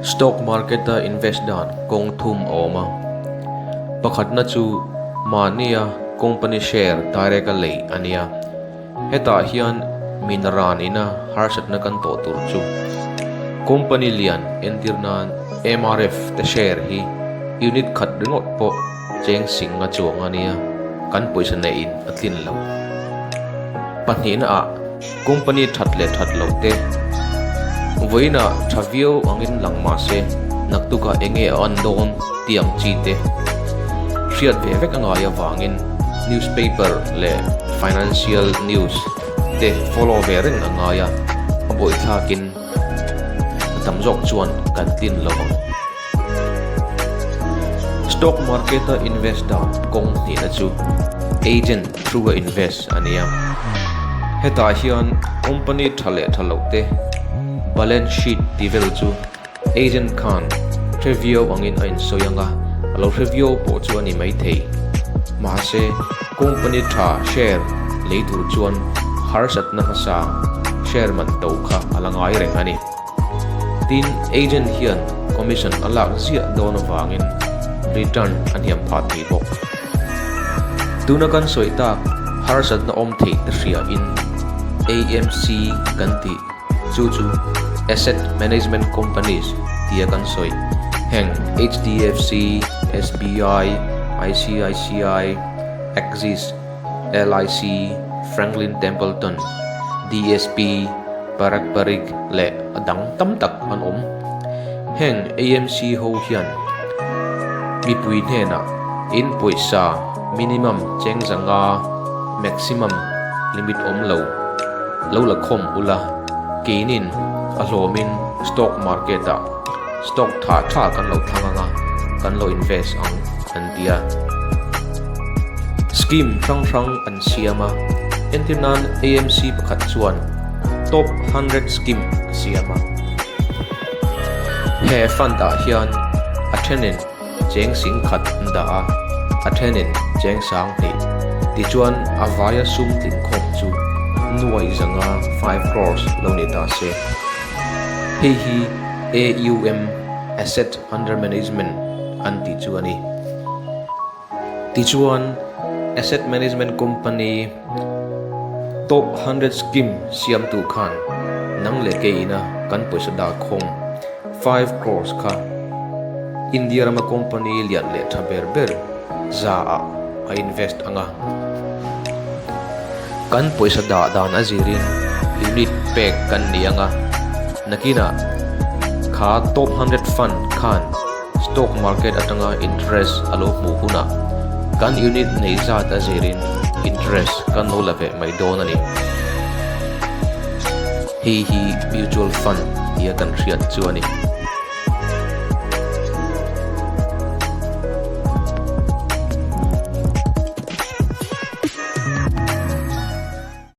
Stock market-a invest dan kawng thum a awm a. Pakhatna chu mahnia company share direct-a lei a nia. Hetah hian min ran ina harsatna kan tawh tur chu company lian entir nan MRF te share hi unit khat ringawt pawh cheng sing a chuang a nia, kan pawisa neihin a tlin lo. Pahnihna ah Company that leh that loh te vawiinah tha viau angin lang mah se naktukah eng nge a an dawn tih ang chi te hriat ve vek a ngai avangin newspaper leh financial news te follow ve reng a ngai a, a buaithlakin a tam zawk chuan kan tlin lo ang. Stock market a invest dan kawng hnihna chu agent through a invest a nia. Hetah hian company tha leh tha loh te balance sheet ti vel chu agent khan hre viau angin a insawi ang a, a lo hre viau pawh chu a ni maithei. Mahse company tha share lei tur chuan harsatna hmasa share man to kha a la ngai reng a ni. Tin, agent hian commission a lak ziah dawn avangin return a hniam phah thei bawk. Tuna kan sawi tak harsatna awm theih te hriain AMC kan tih chu chu Asset Management Companies tia kan sawi heng HDFC, SBI, ICICI, Axis, LIC, Franklin Templeton, DSP, Parag Parikh leh a dang tam tak an awm. Heng AMC ho hian mipui hnenah in pawisa minimum cheng zanga maximum limit awm lo lo la khawm ula, keinin a hlawmin stock market ah stock tha tha kan lo thlang anga kan lo invest ang an ti a. Scheme hrang hrang an siam a, entir nan AMC pakhat chuan Top 100 Scheme a siam a. He fund ah hian a thenin cheng sing khat an dah a, a thenin cheng sang hnih. Tichuan a vaia sum tling khawm chu nuai zanga 5 crores lo ni ta se. Hei hi AUM, Asset Under Management, an tih chu a ni. Tichuan, Asset Management Company Top 100 Scheme siamtu khan nang leh kei ina kan pawisa dah khawm 5 crores kha India rama company lian leh tha ber ber za ah a invest ang a. Kan pawisa dah dan a zirin unit pek kan ni ang a, nakinah kha Top 100 Fund khan Stock market atanga interest a lo hmuh hunah kan unit nei zat a zirin interest kan lo la ve mai dawn a ni. Hei hi mutual fund tia kan hriat chu a ni.